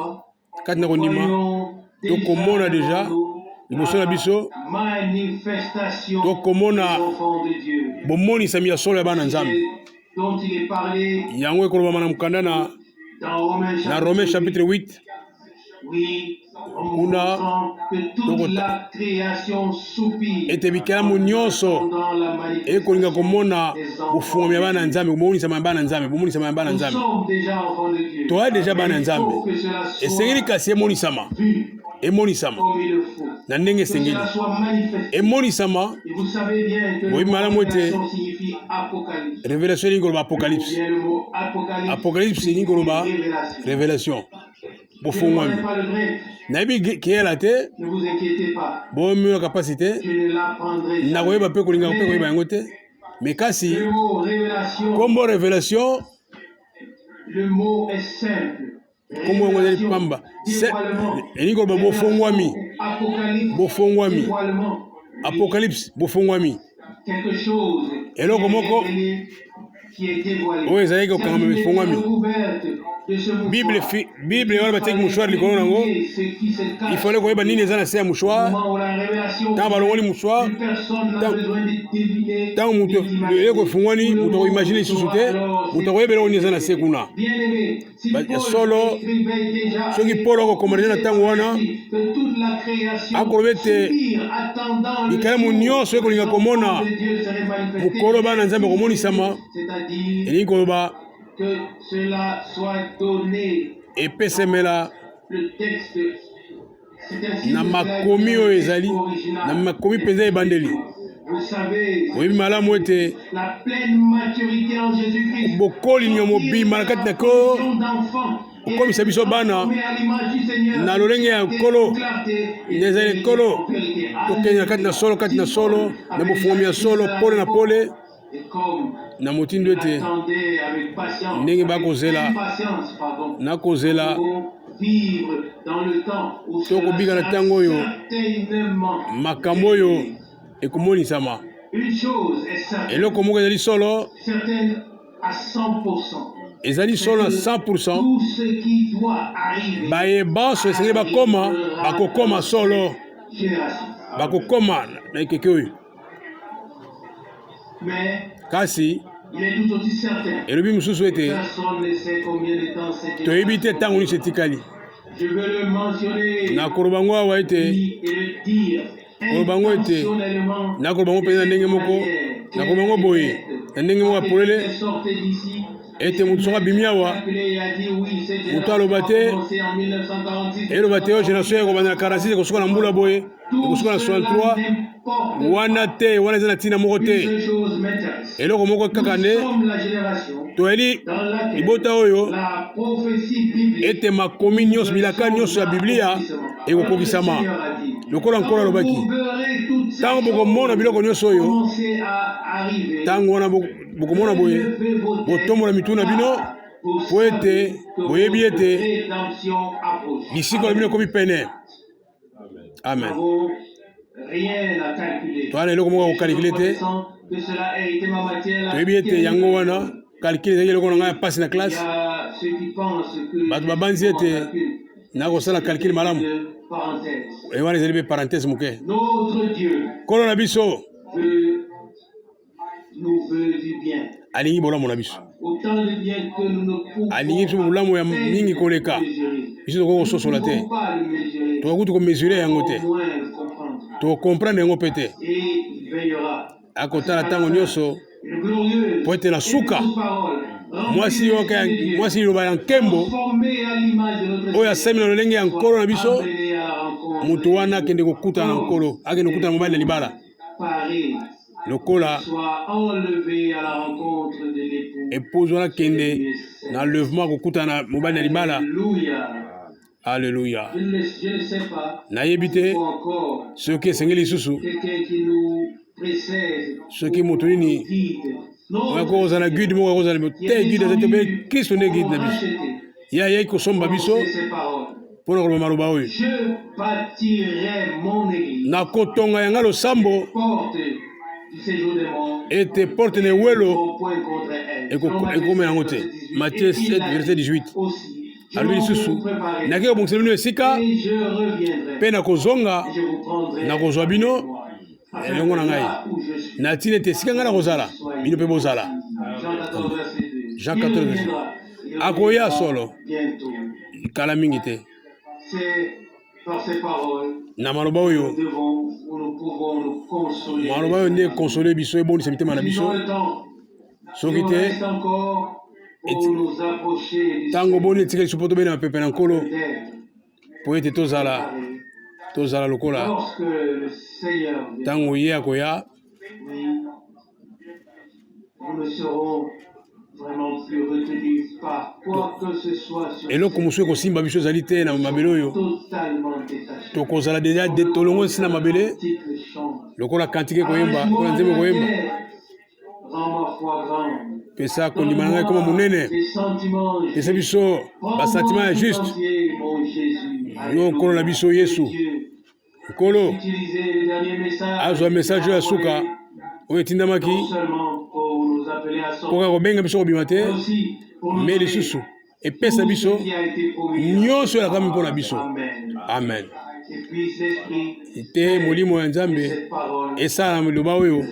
kati na kondima tokomona deja liboso na biso tokomona bomonisami ya solo ya bana nzambe yango ekolobama na mokanda na na Romains chapitre 8 kuna ete bikelamu nyonso ekolinga komona bofungwami ya bana nzambe komonisama ya bana nzambe bomonisama ya bana nzambe toya deja bana nzambe esengeli kasi emonisama emonisama na ndenge esengeli emonisama boyebi malamu ete revelation elingi koloba apocalypse apocalypse elingi koloba revelation bofungwami nayebi keyela te bomiyaka mpasi te nakoyeba mpe kolingaka mpe koyeba yango te me kasi nkombo revelation. Nkombo yango ezali pamba, elingi koloba bofongwami, bofongwami, apocalypse, bofongwami, eloko moko oyo ezalaki kokangama efongwami. Bible, Bible wana batiaki mouchoir likolo na yango, il fallait koyeba nini eza na se ya mouchoir. Ntango balongoli mouchoir, ntango moto eloko efungwani, moto akoimagine lisusu te, moto akoyeba eloko nini eza na se kuna. Ya solo, soki Polo akokoma deja na ntango wana, akoloba ete bikalamu nyonso ekolinga komona mokolo bana Nzambe akomonisama, elingi koloba epesemela na makomi oyo ezali na makomi mpenza ebandeli. Oyebi malamu ete bokoli nyo mobimba na kati na Nkolo okomisa biso bana na lolenge ya Nkolo, na ezali Nkolo, tokende na kati na solo, kati na solo, na bofungwami ya solo, pole na pole, na motindo ete ndenge bakozela na kozela tokobika na ntango oyo makambo oyo ekomonisama. Eloko moko ezali solo, ezali solo na 100%, baye banso esengeli bakoma, bakokoma solo, bakokoma na ekeke oyo. Kasi elobi mosusu ete toyebi te ntango nyonso etikali. Nakoloba yango awa ete koloba yango ete nakoloba yango mpenza na ndenge moko, nakoloba yango boye na ndenge moko ya polele ete moto soki abimi awa, moto aloba te, eloba te oyo generation ekobanda na 46 ekosuka na mbula boye, ekosuka na 63 wana te, wana eza na ntina moko te. Eloko moko kaka nde toyeli libota oyo ete makomi nyonso, bilaka nyonso ya Biblia ekokokisama lokola Nkolo alobaki. Ntango bokomona biloko nyonso oyo, ntango wana bokomona boye, botombola mitu na bino mpo ete boyebi ete lisiko na bino ekomi pene. Amen. Toza na eloko moko ya kokalikile te. Toyebi ete yango wana calcul ezalaki eloko na ngai ya mpasi na classe. Bato babanzi ete nakosala calcul malamu. E wana ezali mpe parenthèse moke. Nkolo na biso alingi bolamu na biso, alingi biso bolamu ya mingi koleka biso tokoki kososola te, tokoki kutu komesure yango te, tokokomprendre yango mpe te. Akotala ntango nyonso mpo ete na suka mwasi yoka mwasi liloba ya nkembo oyo asali na lolenge ya Nkolo na biso, moto wana akende kokutana na Nkolo, akende kokutana mobali na libala lokola épouse wana kende na enlèvement kokutana na mobali na libala. Alleluya. Nayebi te soki esengeli lisusu soki moto nini akozala guide moko, akozala te guide aza te, mpe Kristo nde guide na biso. Ye ayaki kosomba biso mpo na koloba maloba oyo: nakotonga yanga losambo ete porte na ewelo ekoma yango te. Matthieu 7 verset 18. Alobi lisusu: nakei kobongisela bino esika, mpe nakozonga, nakozwa bino elongo na ngai, na ntina ete esika ngai nakozala, bino mpe bozala. Jean 14. Akoya solo kala mingi te. Na maloba oyo, maloba oyo nde ekonsole biso, ebondisa mitema na biso. Soki te, ntango boni etikali biso mpo tobenda mapepe na Nkolo, mpo ete tozala tozala lokola ntango ye akoya? Eloko mosusu ekosimba biso ezali te na mabele oyo. Tokozala deja tolongo nsi na mabele, lokola kantike koyemba, lokola nzembo koyemba. Pesa kondima na ngai ekoma monene. Pesa biso basantima ya juste. Yo Nkolo na biso Yesu. Nkolo azwa message oyo ya suka oyo etindamaki koka kobenga biso kobima te me lisusu epesa biso nyonso elakami mpo na biso. Amen. Te molimo ya Nzambe esala na liloba oyo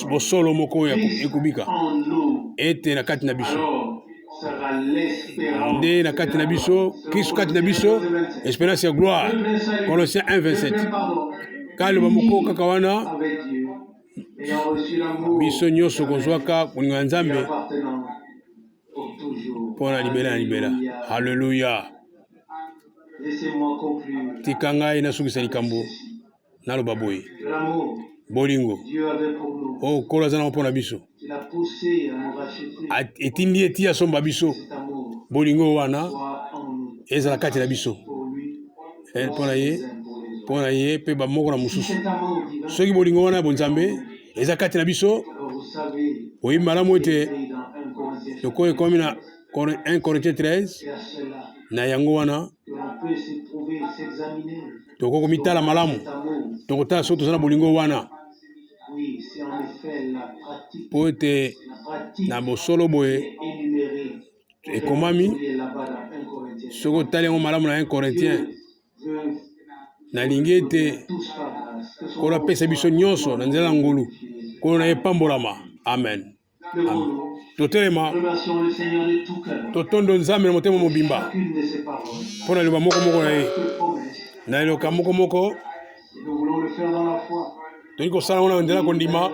bosolo moko oyo ekobika ete na kati na biso nde na kati na biso Kristo kati na biso, esperance ya gloire. Colossiens 1:27. Kaloba moko kaka wana biso nyonso kozwaka kolinga ya Nzambe mpo na libela na libela. Haleluya! Tika ngai nasukisa likambo naloba boye: bolingo oyo Nkolo aza nango mpo na biso etindi ye ti asomba biso. Bolingo wana ezala kati na biso eh, mpo na ye, mpo na ye mpe bamoko na mosusu. Soki bolingo wana ya bonzambe eza kati na biso, oyebi malamu ete lokola ekomi na 1 Corinthiens 13, na yango wana tokoki komitala malamu, tokotala soki toza na bolingo wana, mpo ete na bosolo boye ekomami. Soki otali yango malamu na 1 Corinthiens, nalingi ete Nkolo apesa biso nyonso na nzela na ngolu. Nkolo na ye pambolama. Amen. Totelema, totondo Nzambe na motema mobimba mpo na liloba moko moko na ye, na eloka moko moko. Tolingi kosala yango na nzela kondima.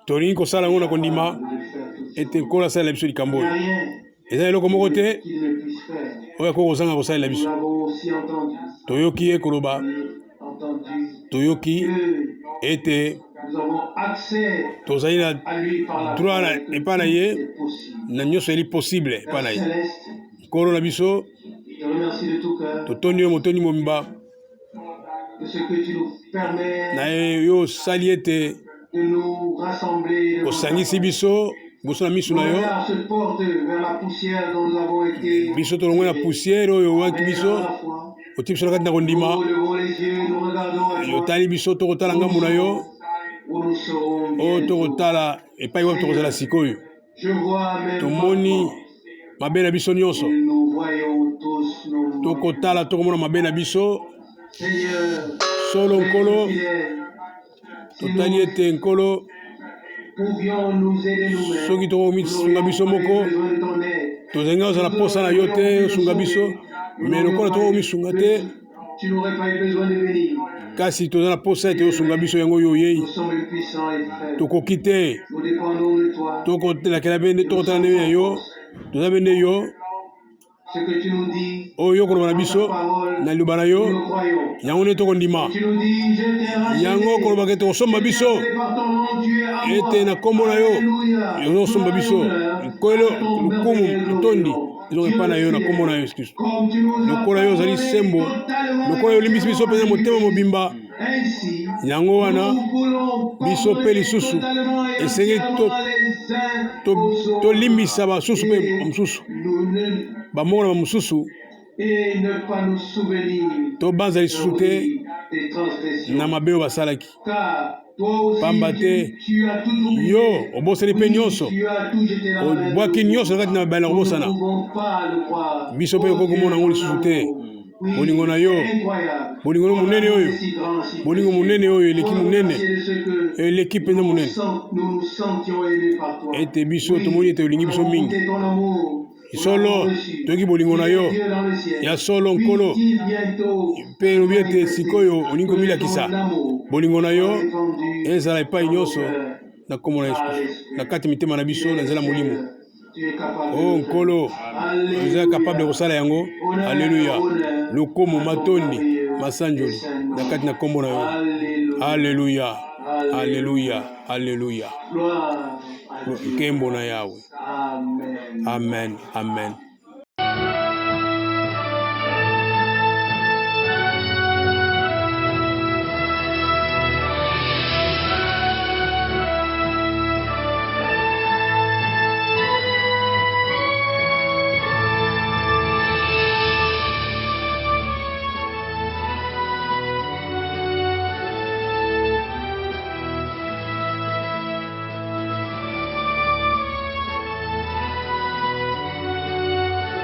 Tolingi kosala yango na kondima ete Nkolo asalela biso likambo oyo. Eza eloko moko te oyo akoki kozanga kosalela biso. Toyoki ye koloba, toyoki ete tozali na droit epai na ye na nyonso eli possible epai na ye. Nkolo na biso, totondi yo motondi mobimba na yo osali ete osangisi biso liboso na miso na yo. Biso tolongwe na poussière oyo owaki biso, otii biso na kati na kondima. Otali biso, tokotala ngambo na yo oyo, tokotala epai wapi tokozala sikoyo. Tomoni mabe na biso nyonso, tokotala, tokomona mabe na biso. Solo Nkolo, totali ete Nkolo, soki tokomisunga biso moko, tozali kozala posa na yo te osunga biso. Me lokola tokomisunga te, kasi toza na posa ete osunga biso, yango oyo oyei. Tokoki te, tokolakela bende, tokotala ndenge ya yo, toza bende yo oyo yo koloba na biso na liloba na yo, yango nde tokondima yango. Kolobaka ete okosomba biso, ete na nkombo na yo ozosomba biso. Nkolo, lokumu, motondi ezonga epai na yo na nkombo na Yesu Kristo. Lokola yo ozali sembo, lokola yo olimbisi biso mpenza motema mobimba, yango wana biso mpe lisusu esengeli tolimbisa basusu mpe bamosusu, bamoko na bamosusu. Tobanza lisusu te na mabe oyo basalaki, pamba te yo obosani mpe nyonso, obwaki nyonso na kati na mabele na kobosana. Biso mpe okoki komona yango lisusu te. Bolingo na yo, bolingo no monene oyo, bolingo monene oyo eleki monene, eleki mpenza monene, ete biso tomoni ete olingi biso mingi. Solo toyoki bolingo na yo ya solo, Nkolo, mpe elobi ete sikoyo olingi komilakisa. Bolingo na yo ezala epai nyonso na nkombo na Yesu Kristo, na kati mitema na biso na nzela Molimo. O Nkolo, oza capable kosala yango. Aleluya! Lokumu, matondi, masanjoli na kati na nkombo na yo. Aleluya, aleluya, aleluya! Nkembo na Yawe. Amen, amen.